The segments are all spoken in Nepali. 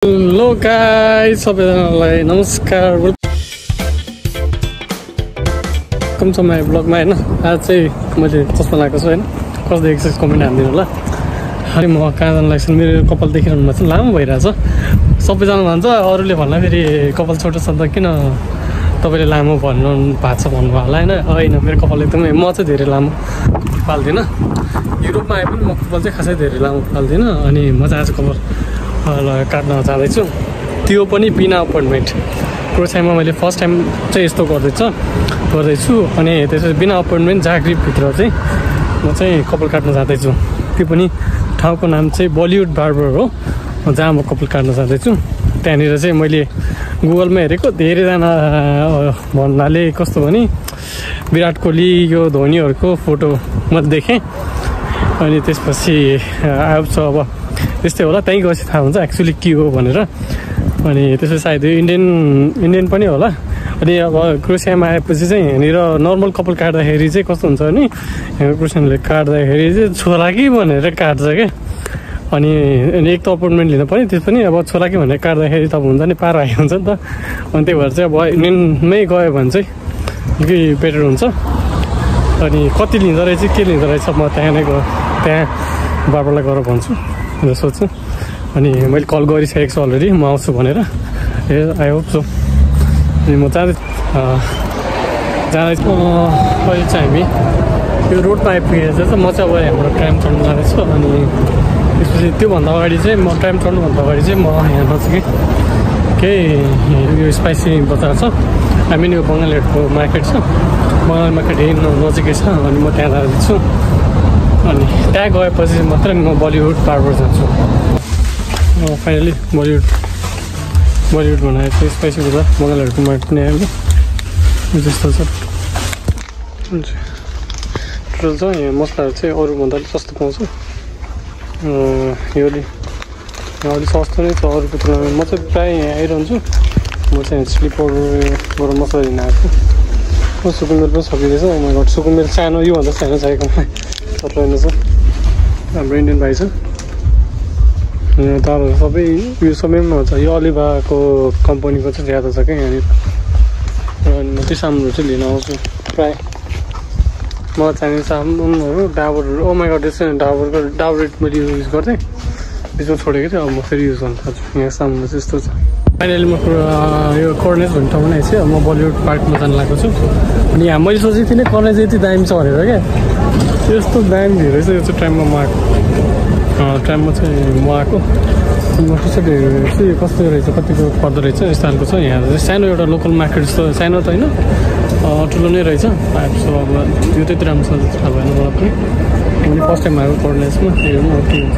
हेलो गाइस, सबैजनालाई नमस्कार। वेलकम छ माई ब्लगमा होइन। आज चाहिँ मैले चस्मा लगाएको छु होइन। कसले एक्सर्साइज कमेन्ट हानिदिनु होला। अनि म कहाँ जानु लाग्छ, मेरो कपाल देखिरहनुमा चाहिँ लामो भइरहेछ। सबैजना भन्छ, अरूले भन्दा फेरि कपाल छोटो छ त किन तपाईँले लामो भन्नु भएको छ भन्नुभयो होला होइन। होइन, मेरो कपाल एकदमै, म चाहिँ धेरै लामो पाल्दिनँ। युरोपमा आए पनि म कपाल चाहिँ खासै धेरै लामो पाल्दिनँ। अनि म चाहिँ आज कपाल काट्न जाँदैछु, त्यो पनि बिना अपोइन्टमेन्ट। क्रोसियामा मैले फर्स्ट टाइम चाहिँ यस्तो गर्दैछु। अनि त्यसपछि बिना अपोइन्टमेन्ट जाग्रिपभित्र चाहिँ म चाहिँ कपाल काट्न जाँदैछु। त्यो पनि ठाउँको नाम चाहिँ बलिउड बार्बर हो, जहाँ म कपाल काट्न जाँदैछु। त्यहाँनिर चाहिँ मैले गुगलमा हेरेको, धेरैजना भन्नाले कस्तो भने विराट कोहली यो धोनीहरूको फोटो मैले देखेँ। अनि त्यसपछि आएको छ, अब त्यस्तै होला, त्यहीँ गएपछि थाहा हुन्छ एक्चुअली के हो भनेर। अनि त्यसपछि सायद इन्डियन पनि होला। अनि अब क्रोसियामा आएपछि चाहिँ यहाँनिर नर्मल कपाल काट्दाखेरि चाहिँ कस्तो हुन्छ भने, यहाँ क्रोसियानले काट्दाखेरि चाहिँ छोराकी भनेर काट्छ क्या। अनि एक त अपोइन्टमेन्ट लिनु पनि, त्यस पनि अब छोराकी भनेर काट्दाखेरि त हुन्छ नि, पार आएको हुन्छ नि त। अनि त्यही भएर चाहिँ अब इन्डियनमै गयो भने चाहिँ निकै बेटर हुन्छ। अनि कति लिँदो रहेछ, के लिँदो रहेछ, म त्यहाँ नै त्यहाँ बाबालाई गएर भन्छु भनेर सोध्छु। अनि मैले कल गरिसकेको छु अलरेडी, म आउँछु भनेर। I hope so. अनि म जाँदैछु। अहिले चाहिँ हामी यो रोडमा आइपुगेको छ। म चाहिँ अब यहाँबाट ट्राम चढ्नु जाँदैछु। अनि त्यसपछि त्योभन्दा अगाडि चाहिँ म ट्राम चढ्नुभन्दा अगाडि चाहिँ म यहाँ नजिकै केही यो स्पाइसी बजार छ, आई मिन यो बङ्गालीहरूको मार्केट छ। बङ्गाली मार्केट यही नजिकै छ। अनि म त्यहाँ जाँदैछु। अनि त्यहाँ गएपछि मात्रै म बलिउड बार्बर जान्छु। फाइनली बलिउड बनाएको चाहिँ स्पाइसी बजार, बङ्गालीहरूको मार्केट पनि आयो जस्तो छ। टोटल छ यहाँ मसलाहरू चाहिँ अरूभन्दा अलिक सस्तो पाउँछ। यो अलिक सस्तो नै छ अरूको तुलनामा। म चाहिँ प्रायः यहाँ आइरहन्छु। म चाहिँ चिली पाउडरबाट मसला लिन आएको छु। सुकुमेर पनि सकिँदैछ। उनीहरूको सुकुमेर सानो, योभन्दा सानो चाहिएको तपाईँ छ। हाम्रो इन्डियन भाइ छ। दालहरू सबै यो सबैमा हुन्छ। यो अलिभाको कम्पनीको चाहिँ ज्यादा छ क्या यहाँनिर। अनि म त्यो सामानहरू चाहिँ लिन आउँछु प्रायः। मलाई चाहिने सामानहरू डाबरहरू, ओ माई गड, डाबर मैले युज गर्थेँ, त्यसमा छोडेको थिएँ। अब म फेरि युज गर्न थाल्छु। यहाँ सामानहरू चाहिँ यस्तो छ। फाइनली म यो कर्नेज भन्ने ठाउँमा आएछु। म बलिउड पार्कमा जान लागेको छु। अनि यहाँ मैले सोचेको थिएँ कर्नेज यति दामी छ भनेर क्या। यस्तो दामी धेरै छ। यो चाहिँ ट्राममा म आएको, ट्राममा चाहिँ म आएको। म टिसर्ट हेरेपछि कस्तो रहेछ, कतिको पर्दो रहेछ, यस्तो खालको छ। यहाँ चाहिँ सानो एउटा लोकल मार्केट जस्तो, सानो त होइन ठुलो नै रहेछ। सो अब यो त्यति राम्रो छ थाहा भएन मलाई पनि। मैले फर्स्ट टाइम आएको कर्नेजमा। हेर्नु अब के हुन्छ।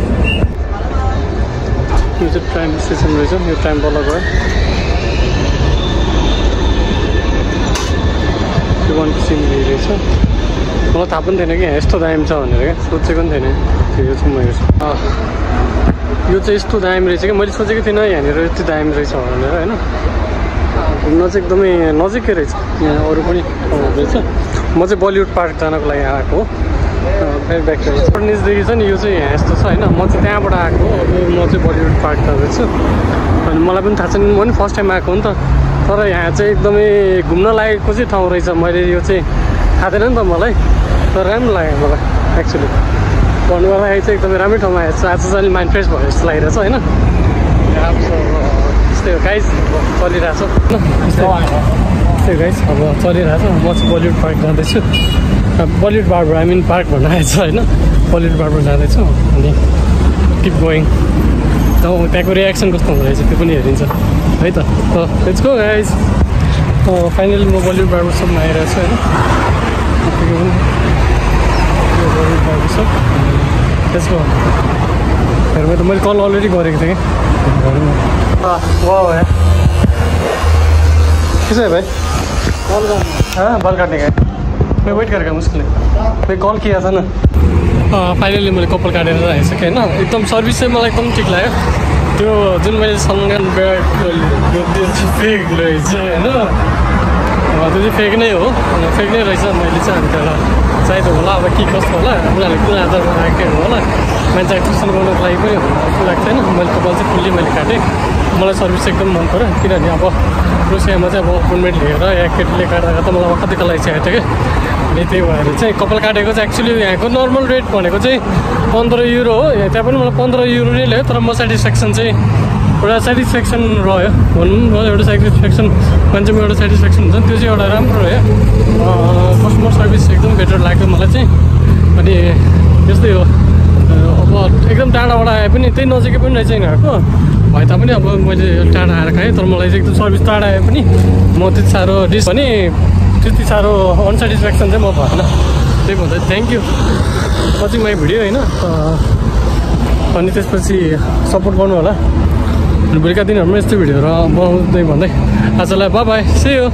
यो चाहिँ ट्राम स्टेसन रहेछ। यो ट्राम तल गयो, त्यो वान सिनरी रहेछ। मलाई थाहा पनि थिएन कि यहाँ यस्तो दामी छ भनेर क्या, सोचेको पनि थिएन। यो चाहिँ म हेर्छु, यो चाहिँ यस्तो दामी रहेछ कि मैले सोचेको थिइनँ यहाँनिर यति दामी रहेछ भनेर होइन। घुम्न चाहिँ एकदमै नजिकै रहेछ। यहाँ अरू पनि रहेछ। म चाहिँ बलिउड पार्क जानको लागि आएको हो। फेरि ब्याक कर्नेजदेखि छ नि, यो चाहिँ यहाँ यस्तो छ होइन। म चाहिँ त्यहाँबाट आएको हो। अब म चाहिँ बलिउड पार्क जाँदैछु। अनि मलाई पनि थाहा छैन, म पनि फर्स्ट टाइम आएको हो नि त। तर यहाँ चाहिँ एकदमै घुम्न लागेको चाहिँ ठाउँ रहेछ। मैले यो चाहिँ थाहा थिएन नि त मलाई, तर राम्रो लाग्यो मलाई एक्चुअली। भन्नुपर्दाखेरि चाहिँ एकदमै राम्रै ठाउँमा आएको छ। आज चाहिँ अलिक माइन्ड फ्रेस भयो जस्तो लागिरहेछ होइन। त्यस्तै हो गाइस, चलिरहेछ त्यस्तै गाइस, अब चलिरहेछ। म चाहिँ बलिउड पार्क जाँदैछु। Bollywood barber, I mean park भन्न आएछ होइन। बलिउड बार्बर जाँदैछु। अनि किप गोइङ। त्यहाँको रियाक्सन कस्तो हुँदो रहेछ त्यो पनि हेरिन्छ है त। Let's go guys. फाइनली म बलिउड बार्बर सबमा आइरहेको छु होइन। बलिउड बार्बर सब त्यसको हेर्नु त मैले कल अलरेडी गरेको थिएँ क्या। वाह यार, कैसा है भाई? हाँ, बाल काटने का है। मैं वेट करेगा मुश्किल है, मैं कॉल किया था ना। फाइनली मैले कपाल काटेर आइसकेँ होइन। एकदम सर्भिस चाहिँ मलाई एकदम ठिक लाग्यो। त्यो जुन मैले सलमान ब्याग फेक रहेछ होइन, त्यो चाहिँ फेक नै हो, फेक नै रहेछ। मैले चाहिँ अन्त एउटा चाहिँदो होला अब के कस्तो होला उनीहरूले कुन आधारमा राखेको होला, मान्छे एक्सप्रेसन गर्नको लागि पनि होला लाग्दैन। मैले कपाल चाहिँ फुल्ली मैले काटेँ, मलाई सर्भिस एकदम मन पऱ्यो। किनभने अब रुसियामा चाहिँ अब अपोइन्टमेन्ट लिएर या केटीले काट्दा त मलाई कतिको लागि चाहिएको थियो क्या। अनि त्यही भएर चाहिँ कपाल काटेको चाहिँ एक्चुली यहाँको नर्मल रेट भनेको चाहिँ 15 युरो हो। त्यहाँ पनि मलाई 15 युरो नै ल्यायो, तर म सेटिस्फ्याक्सन चाहिँ एउटा सेटिस्फ्याक्सन रह्यो भनौँ न। एउटा सेटिस्फ्याक्सन मान्छेमा एउटा सेटिस्फ्याक्सन हुन्छ, त्यो चाहिँ एउटा राम्रो रह्यो। कस्टमर सर्भिस एकदम बेटर लाग्यो मलाई चाहिँ। अनि त्यस्तै हो, अब एकदम टाढाबाट आए पनि त्यही नजिकै पनि रहेछ यिनीहरूको भए तापनि अब मैले टाढा आएर खाएँ, तर मलाई चाहिँ एकदम सर्भिस टाढा आए पनि म त्यति साह्रो डिस भने त्यति साह्रो अनसेटिस्फ्याक्सन चाहिँ म भएन। त्यही भन्दा thank you watching my video होइन। अनि त्यसपछि सपोर्ट गर्नु होला। भोलिका दिनहरूमा यस्तै भिडियोहरू बनाउँदै भन्दै आजलाई बाई बाई, सी यू।